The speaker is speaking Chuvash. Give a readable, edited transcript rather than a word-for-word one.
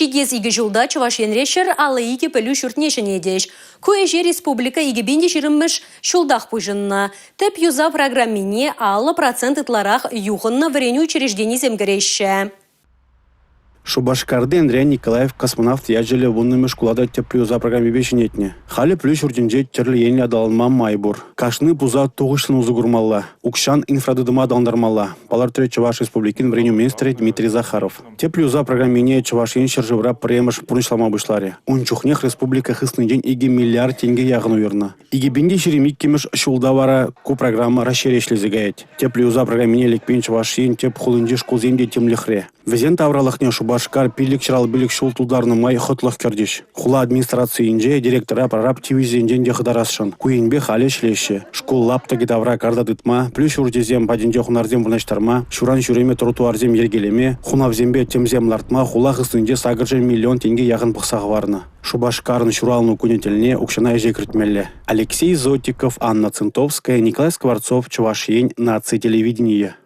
Ҫитес икӗ ҫулта Чӑваш Енре 152 пӗлӳ ҫуртне ҫӗнетӗҫ. Ку ӗҫе республика 2020-мӗш ҫултах пуҫӑннӑ. Тӗп юсав программине 50% ытларах юхӑннӑ вӗренӳ учрежденисем кӗреҫҫӗ. Шупашкарти Андриян Николаев космонавт ячӗллӗ 10-мӗш шкула та тӗплӗ юсав программипе ҫӗнетнӗ. Халӗ пӗлӳ ҫуртӗнче тӗрлӗ енлӗ аталанма май пур. Кашни пуса тухӑҫлӑн усӑ курмалла, укҫан инфратытӑма аталантармалла, палӑртрӗ Чӑваш Республикин вӗренӳ министрӗ Дмитрий Захаров. Тӗплӗ юсав программине Чӑваш Ен ҫӗршывра пӗрремӗш пурнӑҫлама пуҫларӗ. Ун чухнех республика хыснинчен 2 миллиард тенкӗ яхӑн уйӑрнӑ. 2022-мӗш ҫулта вара ку программа Раҫҫейре ӗҫлесе каять. Тӗплӗ юсав программине лекмен Чӑваш Ен тӗп хулинчи шкулсем те тимлӗхре. Вӗсен тавралӑхне Шупашкар 555 ҫул тултарнӑ май хӑтлӑх кӗртӗҫ. Хула администрацийӗнче директора прораб тивӗҫӗсенчен те хӑтарасшӑн. Ку енпе халӗ ӗҫлеҫҫӗ. Шкул лаптӑкӗ тавра карта тытма, пӗлӳ ҫурчӗсем патӗнче хунарсем вырнаҫтарма, ҫуран ҫӳреме тротуарсем йӗркелеме, хунавсемпе тӗмсем лартма хула хыснинче 800 миллион тенкӗ яхӑн пӑхса хӑварнӑ. Шупашкарӑн ҫуралнӑ кунӗ тӗлне укҫана ӗҫе кӗртмелле. Алексей Зотиков, Анна Цинтовская, Николай Скворцов, Чӑваш Ен, наци телевиденийӗ.